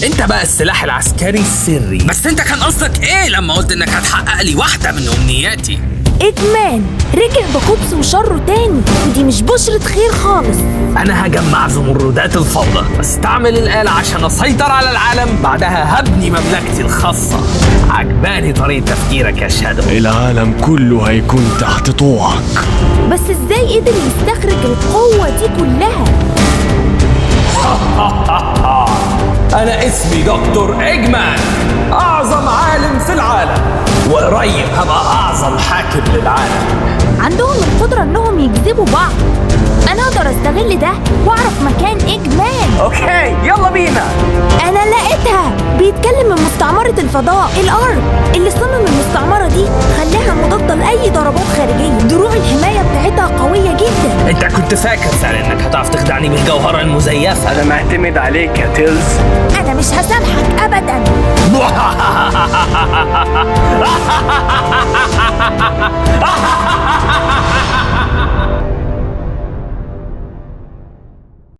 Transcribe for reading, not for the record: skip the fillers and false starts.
انت بقى السلاح العسكري السري. بس انت كان قصدك ايه لما قلت انك هتحقق لي واحدة من امنياتي؟ إجمان رجع بخبثه وشره تاني، ودي مش بشرة خير خالص. انا هجمع زمردات الفوضى، استعمل الآلة عشان اسيطر على العالم، بعدها هبني مملكتي الخاصة. عجباني طريقة تفكيرك يا شادو. العالم كله هيكون تحت طوعك. بس ازاي قدر يستخرج القوة دي كلها؟ انا اسمي دكتور إجمان، اعظم عالم في العالم، وقريب هبقى اعظم حاكم للعالم. عندهم القدرة انهم يجذبوا بعض. انا اقدر استغل ده واعرف مكان إجمان. okay يلا بينا. انا لقيتها. بيتكلم من مستعمرة الفضاء الارض. اللي صمم المستعمرة دي خلاها مضادة لأي ضربات خارجية. دروع الحماية بتاعتها قوية جدا. انت كنت فاكر فعلا انك هتعرف تخدعني بالجوهرة المزيفة. انا معتمد عليك يا تيلز. انا مش هسامحك ابدا.